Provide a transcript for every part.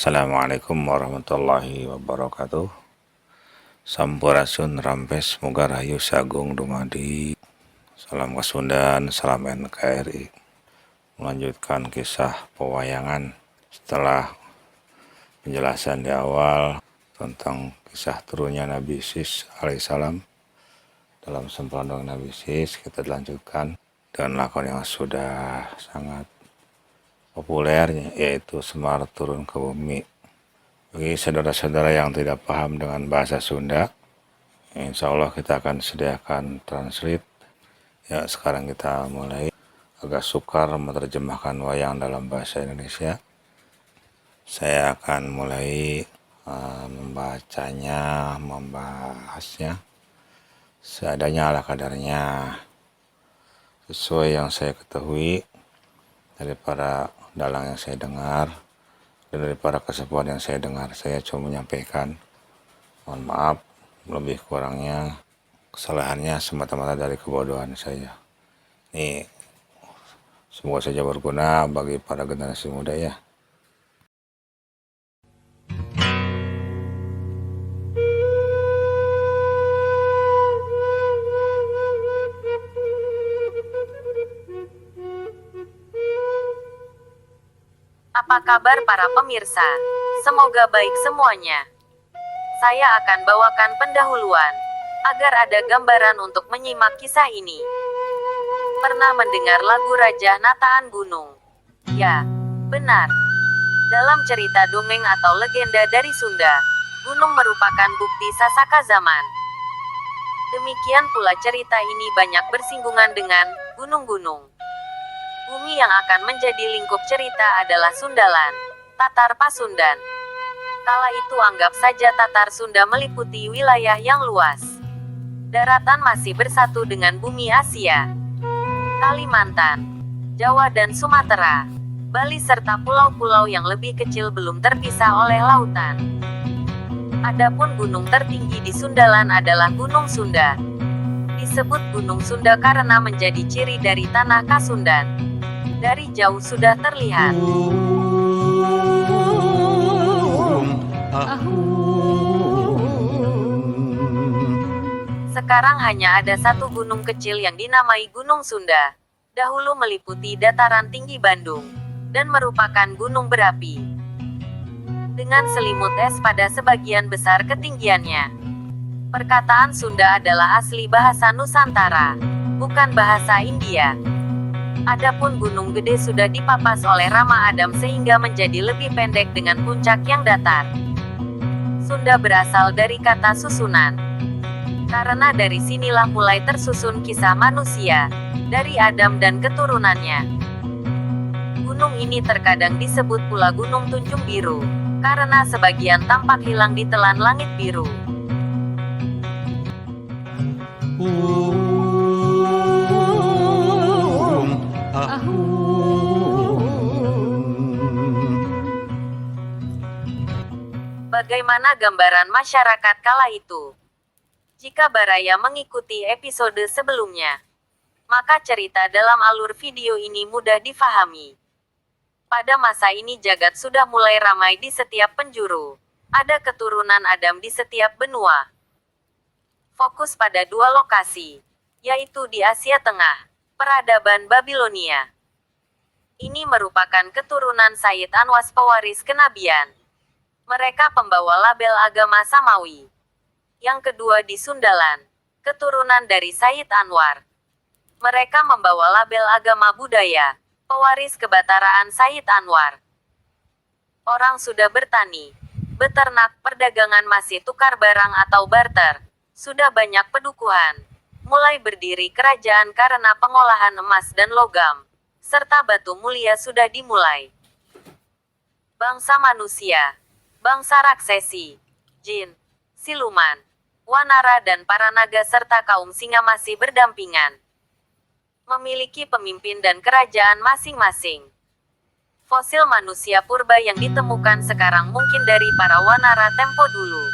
Assalamualaikum warahmatullahi wabarakatuh. Sampurasun Rampes Muga Rahayu Sagung Dumadi. Salam Kasundan, salam NKRI. Melanjutkan kisah pewayangan setelah penjelasan di awal tentang kisah turunnya Nabi Sis alaihissalam dalam sempurna Nabi Sis, kita lanjutkan dengan lakon yang sudah sangat populer, yaitu Semar Turun ke Bumi. Bagi saudara-saudara yang tidak paham dengan bahasa Sunda, insya Allah kita akan sediakan translate. Ya, sekarang kita mulai. Agak sukar menerjemahkan wayang dalam bahasa Indonesia. Saya akan mulai membacanya, membahasnya seadanya, ala kadarnya, sesuai yang saya ketahui dari para dalang yang saya dengar dan dari para kesepuhan yang saya dengar. Saya coba menyampaikan, mohon maaf lebih kurangnya, kesalahannya semata-mata dari kebodohan saya. Ini semoga saja berguna bagi para generasi muda ya. Apa kabar para pemirsa? Semoga baik semuanya. Saya akan bawakan pendahuluan, agar ada gambaran untuk menyimak kisah ini. Pernah mendengar lagu Raja Nataan Gunung? Ya, benar. Dalam cerita dongeng atau legenda dari Sunda, gunung merupakan bukti sasaka zaman. Demikian pula cerita ini banyak bersinggungan dengan gunung-gunung. Bumi yang akan menjadi lingkup cerita adalah Sundalan, Tatar Pasundan. Kala itu anggap saja Tatar Sunda meliputi wilayah yang luas. Daratan masih bersatu dengan bumi Asia, Kalimantan, Jawa dan Sumatera, Bali serta pulau-pulau yang lebih kecil belum terpisah oleh lautan. Adapun gunung tertinggi di Sundalan adalah Gunung Sunda. Disebut Gunung Sunda karena menjadi ciri dari tanah Kasundan. Dari jauh sudah terlihat. Sekarang hanya ada satu gunung kecil yang dinamai Gunung Sunda. Dahulu meliputi dataran tinggi Bandung, dan merupakan gunung berapi dengan selimut es pada sebagian besar ketinggiannya. Perkataan Sunda adalah asli bahasa Nusantara, bukan bahasa India. Adapun Gunung Gede sudah dipapas oleh Rama Adam sehingga menjadi lebih pendek dengan puncak yang datar. Sunda berasal dari kata susunan. Karena dari sinilah mulai tersusun kisah manusia, dari Adam dan keturunannya. Gunung ini terkadang disebut pula Gunung Tunjung Biru, karena sebagian tampak hilang ditelan langit biru. Bagaimana gambaran masyarakat kala itu? Jika Baraya mengikuti episode sebelumnya, maka cerita dalam alur video ini mudah difahami. Pada masa ini jagat sudah mulai ramai di setiap penjuru. Ada keturunan Adam di setiap benua. Fokus pada dua lokasi, yaitu di Asia Tengah, peradaban Babilonia. Ini merupakan keturunan Sayyid Anwas pewaris kenabian. Mereka pembawa label agama Samawi. Yang kedua di Sundalan, keturunan dari Sayyid Anwar. Mereka membawa label agama budaya, pewaris kebataraan Sayyid Anwar. Orang sudah bertani, beternak, perdagangan masih tukar barang atau barter. Sudah banyak pedukuhan. Mulai berdiri kerajaan karena pengolahan emas dan logam, serta batu mulia sudah dimulai. Bangsa manusia, bangsa raksesi, jin, siluman, wanara dan para naga serta kaum singa masih berdampingan. Memiliki pemimpin dan kerajaan masing-masing. Fosil manusia purba yang ditemukan sekarang mungkin dari para wanara tempo dulu.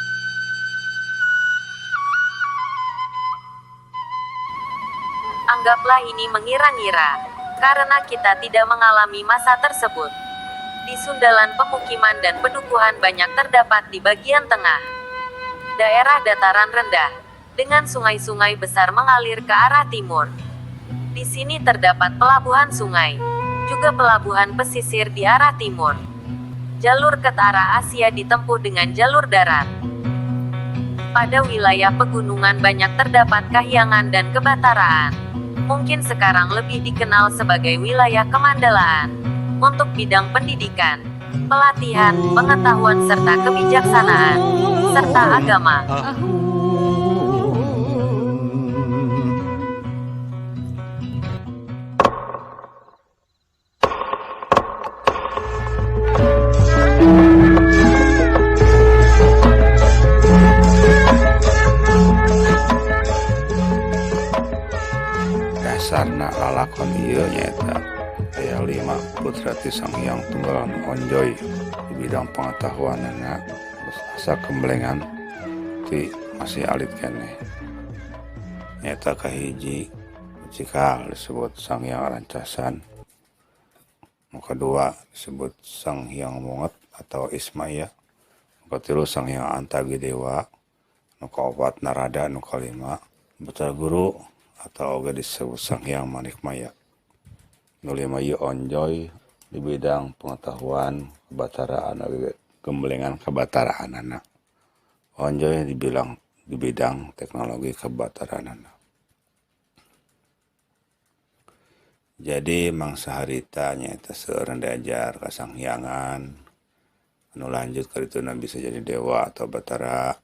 Anggaplah ini mengira-ngira, karena kita tidak mengalami masa tersebut. Di Sundaland pemukiman dan pedukuhan banyak terdapat di bagian tengah. Daerah dataran rendah, dengan sungai-sungai besar mengalir ke arah timur. Di sini terdapat pelabuhan sungai, juga pelabuhan pesisir di arah timur. Jalur ke arah Asia ditempuh dengan jalur darat. Pada wilayah pegunungan banyak terdapat kahyangan dan kebataraan. Mungkin sekarang lebih dikenal sebagai wilayah kemandalaan. Untuk bidang pendidikan, pelatihan, pengetahuan serta kebijaksanaan, serta agama. Dasarna lalakon ieu nyaeta aya 5 putra ti Sang Hyang Tunggal anu onjoy di bidang pengetahuanana, terus asa kemblengan ti masih alit keneh. Nyaeta kahiji cikal disebut Sang Hyang Rancasan, nu kadua disebut Sang Hyang Munget atau Ismaya, nu katilu Sang Hyang Antagi Dewa, nu kaopat Narada, nu kalima Batara Guru atau oge disebut Sang Hyang Manikmaya. Nu lima ieu onjoy di bidang pengetahuan kebataraan, gemblengan kebataraanana. Onjoy dibilang di bidang teknologi kebataraanana. Jadi mangsa harita nyaeta seueur diajar ka Sanghyanggan, anu lanjut ka dituna bisa jadi dewa atau batara,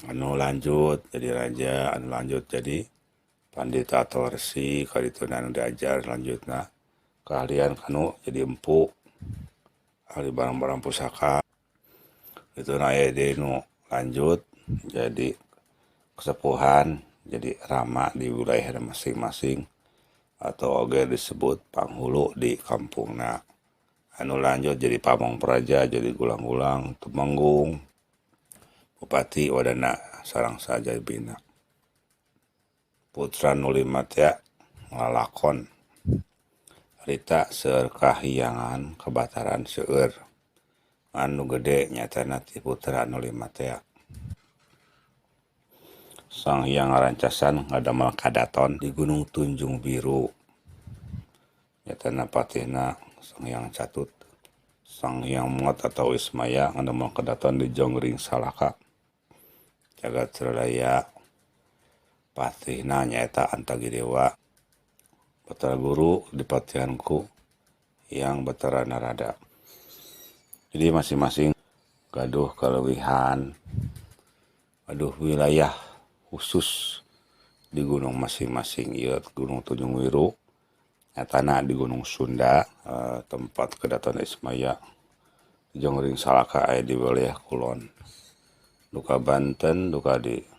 anu lanjut jadi raja, anu lanjut jadi pandita atau resi, ka dituna anu diajar lanjutna keahlian kanu jadi empu, ahli barang-barang pusaka. Dituna aya deui nu lanjut jadi kesepuhan, jadi rama di wilayah masing-masing atau oge disebut panghulu di kampungna. Anu lanjut jadi pamong praja, jadi gulang-gulang, tumenggung, bupati, wadana sarang saja bina. Putra nu lima teh ngalakon harita seueur kahyangan kebataran seueur anu gede nyatana ti putra nu lima teh. Sang Hyang Rancasan ngadamel kadaton di Gunung Tunjung Biru. Nyatana patihna Sang Hyang Catut. Sang Hyang Munget atau Ismaya ngadamel kadaton di Jonggring Salaka. Jagat Srelaya patihna nyaeta Antagi Dewa. Batara Guru dipatihan ku Hyang Batara Narada. Jadi masing-masing gaduh kelebihan, gaduh wilayah khusus di gunung masing-masing. Ieu Gunung Tunjung Wiru nyatana di Gunung Sunda, tempat kedaton Ismaya. Jonggring Salaka aya di wilayah Kulon. Duka Banten, duka di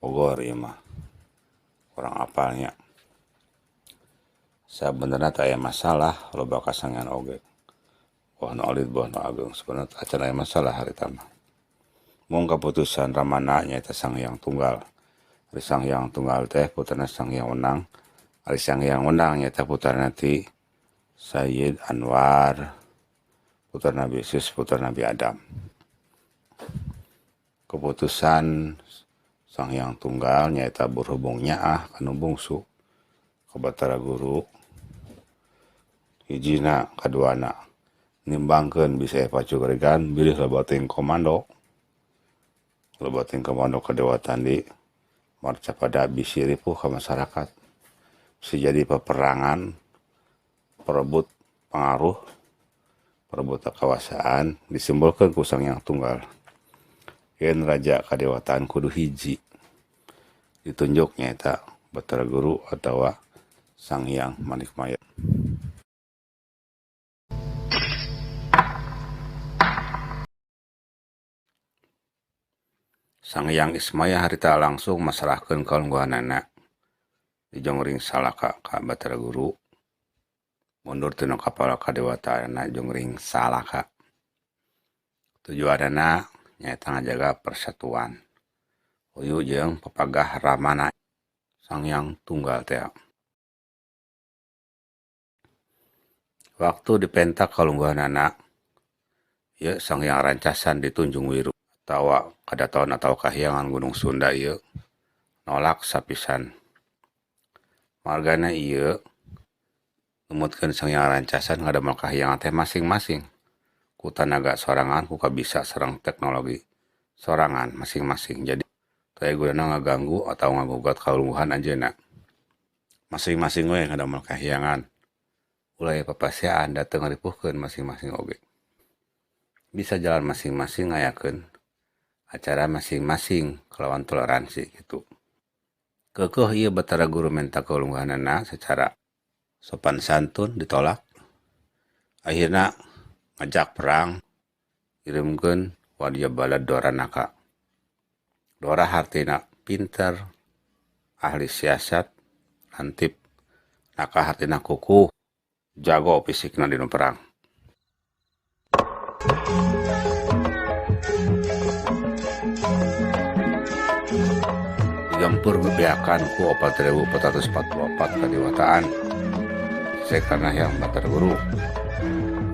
Bogor ieu mah. Kurang apalnya. Sabenerna teh aya masalah loba kasangan oge. Boh nu alit boh nu ageung sebenarnya acan aya masalah harita mah. Mung kaputusan Ramana nyaeta Sang Hyang Tunggal. Ari Sang Hyang Tunggal teh putrana Sang Hyang Wenang. Ari Sang Hyang Wenang nyaeta putrana ti Sayyid Anwar, putra Nabi Yesus, putra Nabi Adam. Keputusan Sang Hyang Tunggal nyaeta berhubung nyaah kanu bungsu ka Batara Guru. Hijina kaduana nimbangkeun bisa pacugregan bilih loba teuing komando. Loba teuing komando kadewatan di marcapada bisi ripuh ka masyarakat. Bisa jadi peperangan, perebut pengaruh, perebut kekuasaan disimbolkeun ku Sang Hyang Tunggal. Yen raja kadewatan kudu hiji. Ditunjuk nyaeta Batara Guru atawa Sang Hyang Manikmaya. Sang Hyang Ismaya harita langsung masrahkeun kalungguhanana di Jonggring Salaka ka Batara Guru. Mundur tina kapala kadewataanna Jonggring Salaka. Tujuanana nyaeta ngajaga persatuan. Uyu jeung papagah Ramana Sang Hyang Tunggal teh. Waktu dipenta kalungguhanana ieu Sang Hyang Rancasan di Tunjung Wiru atawa kadaton atawa kahyangan Gunung Sunda ieu nolak sapisan. Margana ieu numutkeun Sang Hyang Rancasan ngadamel kahyangan teh masing-masing ku tanaga sorangan ku kabisa sareng teknologi sorangan masing-masing. Jadi teu aya gunana ngaganggu atawa ngagugat kalungguhan anjeunna. Masing-masing we ngadamel kahyangan. Ulah aya papasiaan da teu ngaripuhkeun masing-masing oge. Bisa jalan masing-masing ngayakeun acara masing-masing kalawan toleransi kitu. Keukeuh ieu Batara Guru menta kalungguhanana secara sopan santun ditolak. Akhirna ngajak perang ngirimkeun wadya bala Doranaka. Dora hartina pinter, ahli siasat, lantip. Naka hartina kukuh, jago fisikna dina perang. Digempur bebeakan ku 4444 kadewataan. Karena yang Batara Guru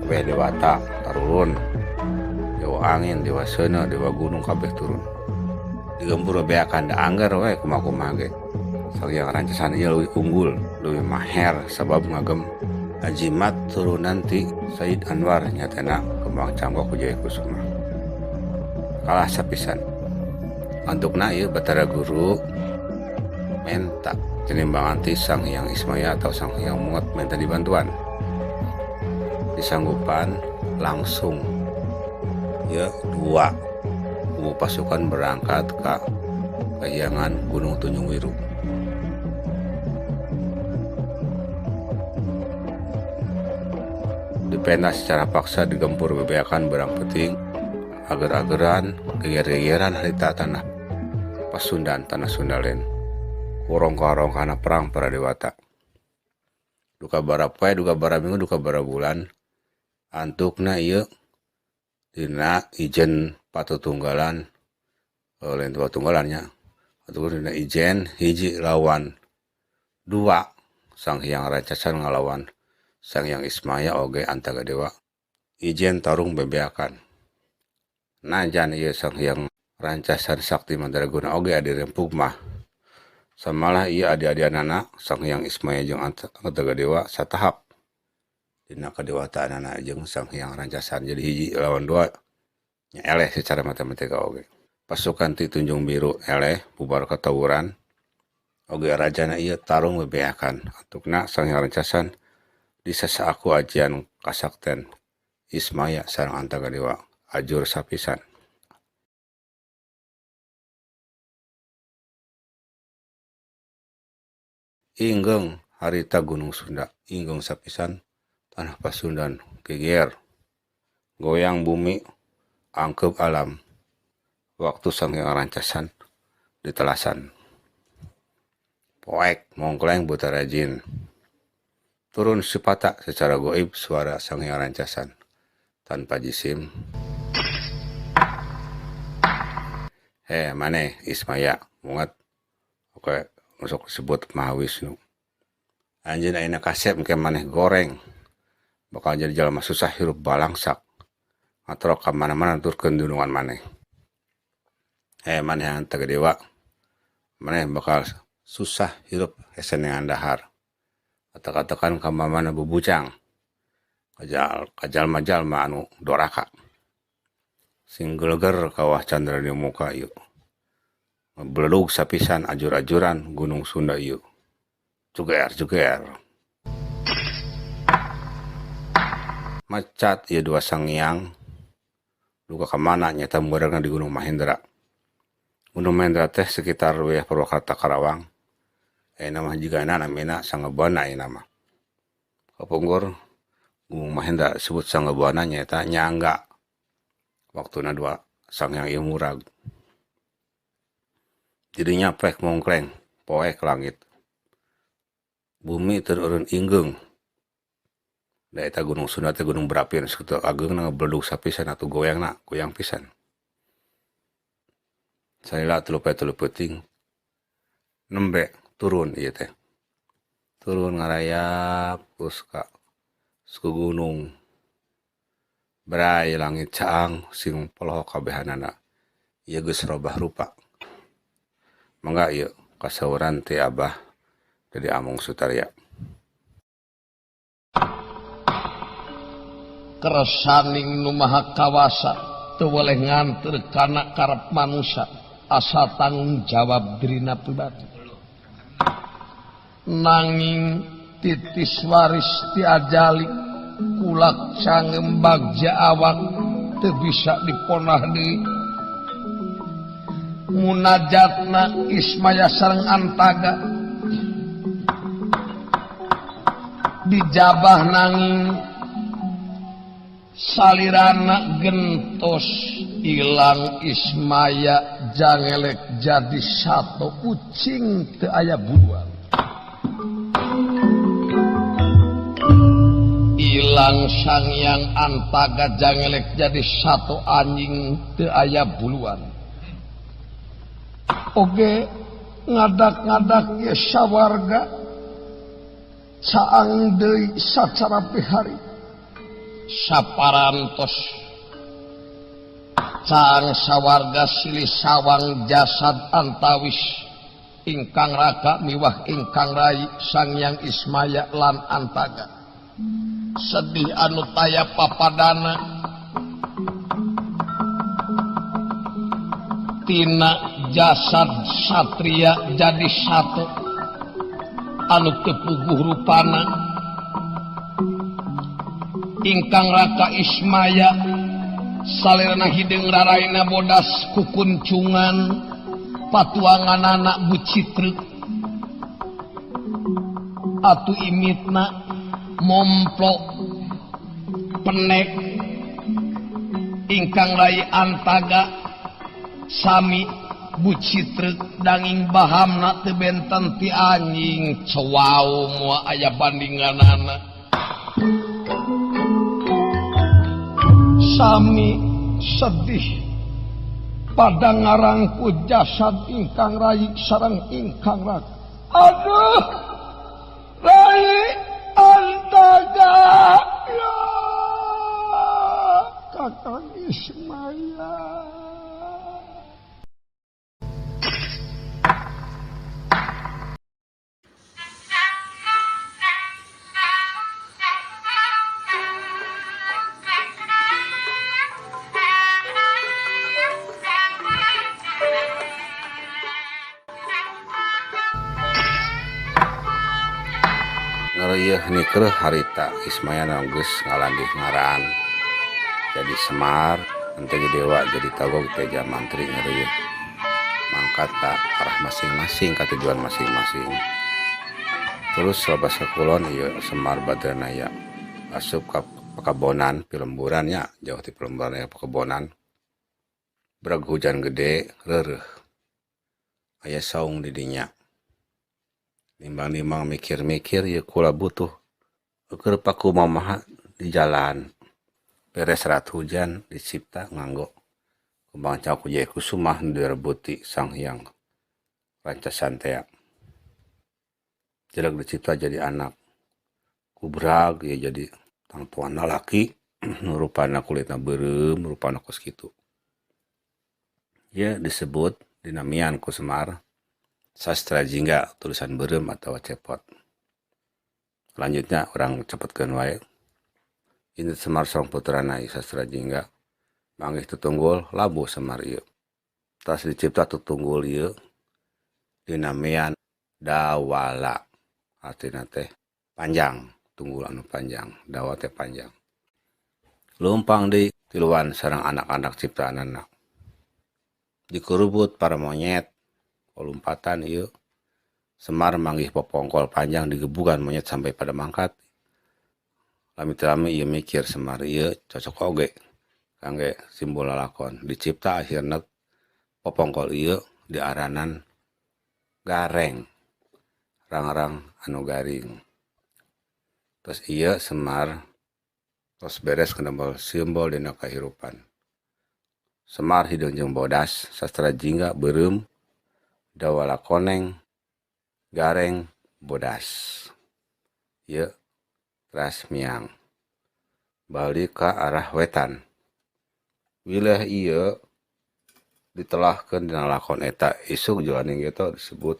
kabeh dewata tarurun, dewa angin, dewa seuneu, dewa gunung kabeh turun. Digempur bebeakan da angger we kumaha-kumaha ge. Sang Hyang Rancasan ieu leuwih unggul, leuwih maher sabab ngagem ajimat turunan ti Said Anwar nyatana Kembang Canggok Wijaya Kusuma. Kalah sapisan. Antukna ieu Batara Guru menta tinimbangan ti Sang Hyang Ismaya atau Sang Hyang Munget menta dibantuan. Disanggupan langsung ya dua kubu pasukan berangkat ka kahyangan Gunung Tunjung Wiru. Dipenta secara paksa digempur bebeakan berang peuting, ager-ageran, geger-gegeran harita tanah Pasundan, tanah Sundalen. Kurong-karong kana perang para dewata. Duka bara poe, duka bara minggu, duka bara bulan. Antukna ieu dina ijen patutunggalan, lain patutunggalannya. Antukna dina ijen hiji lawan dua Sang Hyang Rancasan ngalawan Sang Hyang Ismaya oge Antaga Dewa. Ijen tarung bebeakan. Najan ieu Sang Hyang Rancasan Sakti Mandraguna oge adi rempug mah. Samalah ieu adi-adianana Sang Hyang Ismaya jeung Antaga Dewa satahap dina kadewataanana jeung Sang Hyang Rancasan. Jadi hiji lawan dua nya eleh secara matematika oge. Pasukan ti Tunjung Biru eleh bubar katawuran oge rajana ieu tarung bebeakan. Antukna Sang Hyang Rancasan disasaaku ajian kasakten Ismaya sareng Antaga Dewa ajur sapisan. Inggeung harita Gunung Sunda, inggeung sapisan tanah Pasundan geger, goyang bumi, angkeup alam. Waktu Sang Hyang Rancasan ditelasan. Poek mongkleng Batara Jin. Turun sipata secara goib suara Sang Hyang Rancasan tanpa jisim. Maneh Ismaya munget. Oke, masuk disebut Mahawisnu. Anjeun ayeuna kasep engke maneh goreng. Bakal jadi jalma susah hirup balangsak. Ngatrok ka mana-mana nuturkeun dunungan maneh. Maneh Antaga Dewa. Maneh bakal susah hirup hese neangan dahar. Kata-katakan ka mamana bubucang. Kajalma-jalma anu doraka. Sing geleger kawah candra di muka ieu. Beledug sapisan ajur-ajuran Gunung Sunda ieu. Juger-juger. Macat ieu dua sangyang. Duka ka mana nyata meureunna di Gunung Mahendra. Gunung Mahendra teh sekitar wilayah Purwakarta Karawang. Ayeuna mah jigana namina Sanggabuana ayeuna mah. Kapungkur Gunung Mahendra disebut Sanggabuana nyaeta nyangga. Waktuna dua sangyang ieu murag. Jadinya pek mongkleng, poek langit. Bumi teu eureun inggeung. Da eta Gunung Sunda teh gunung berapi anu sakitu ageungna ngabeledug sapisan atuh goyangna, goyang pisan. Salila tilu poe tilu peuting nembe turun ieu teh. Turun ngarayap terus ka Suku gunung Bray langit caang sing polohok kabehanana ieu geus robah rupa. Mangga ieu kasauran ti Abah Dedi Amung Sutarya. Kersaning nu maha kawasa teu weleh nganteur kana karep manusa asa tanggung jawab dirina pribadi. Nanging titis waris ti ajali kulak cangem bagja awak teu bisa diponah deui. Munajatna Ismaya sareng Antaga dijabah nanging salirana gentos ilang Ismaya jangelek jadi satu ucing teu aya buruan. Ilang Sangyang Antaga jangelek jadi satu anjing teu aya buluan. Oge ngadak-ngadak ge sawarga caang deui sacara pihari. Saparantos caang sawarga silih sawang jasad antawis ingkang raka miwah ingkang rai Sangyang Ismaya lan Antaga. Sedih anu taya papadana tina jasad satria jadi satu anu tepuguh rupana. Ingkang raka Ismaya salirana hideung raraina bodas kukuncungan patuangan anak bucitruk atuh imitna momplok penek. Ingkang rai Antaga sami bucitruk danging bahamna teu benten ti anjing cewau moal aya bandinganana. Sami sedih pada ngarangku jasad ingkang rai sareng ingkang raka. Aduh rai Antaga ya Kakang Ismaya. Ngareuyeah nikreuh harita Ismaya geus ngalandih ngaran jadi Semar henteu dewa jadi tagog teja mantri ngareuyeah mangkat ka arah masing-masing ka tujuan masing-masing. Terus labas ka kulon ieu Semar Badranaya asup ka pakabonan pilemburan nya jauh ti pilemburan aya pakabonan breg hujan gede reureuh aya saung di dinya. Nimbang-nimbang mikir-mikir ieu kula butuh keur paku mamaha di jalan beres rat hujan dicipta nganggo kembang cau ku Jaya Kusumah nu direbuti Sang Hyang Rancasantea. Jelek dicipta jadi anak kubrag ieu jadi tangtuan lalaki nu rupana kulitna beureum rupana kos kitu. Ieu disebut dinamian ku Semar Sastra Jingga tulisan beureum atau cepot. Selanjutnya orang cepetkeun wae. Ini Semar sareng putrana Sastra Jingga manggih tutunggul labuh Semar ieu. Tas dicipta tutunggul ieu dinamian Dawala. Artina teh panjang, tunggul anu panjang, dawa teh panjang. Leumpang deui tiluan sareng anak-anak ciptaanana. Dikurubut para monyet lompatan ieu Semar manggih popongkol panjang digebugan monyet sampai pada mangkat. Lami-lami ieu mikir Semar ieu cocok oge kangge simbol lalakon. Dicipta akhirna popongkol ieu diaranan gareng, rang-rang anu garing. Terus ieu Semar tos beres kana simbol dina kahirupan. Semar hideung jeung bodas, Sastra Jingga beureum, Dawala koneng, gareng, bodas. Ieu teras miang. Balik ka arah wetan. Wilayah ieu ditelahkeun dina lakon eta isuk jalaning gitu disebut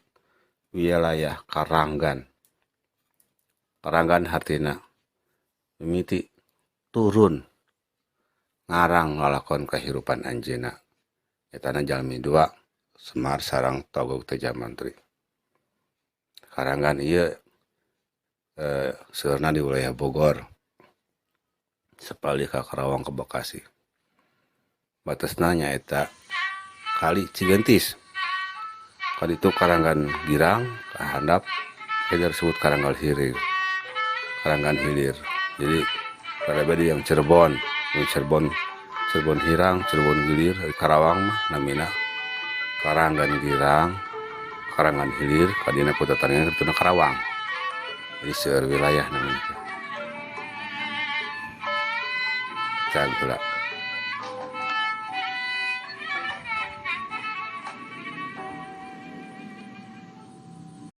wilayah Karanggan. Karanggan hartina mimiti turun ngarang lalakon kehidupan anjeunna. Etana jalmi dua Semar sarang Togog Tejamantri. Karanggan ieu seueurna di wilayah Bogor. Sepalih ka Karawang ke Bekasi. Batesna nyaeta Kali Cigentis. Kaditu Karanggan Girang ka handap eta disebut Karanggan Hilir. Karanggan Hilir. Jadi rada beda yang Cirebon, yang Cirebon, Cirebon Hirang, Cirebon Gilir, Karawang mah namina Karanggan Girang, Karanggan Hilir, kadina kota tanian itu Karawang. Jadi seueur wilayah namanya. Cag heula.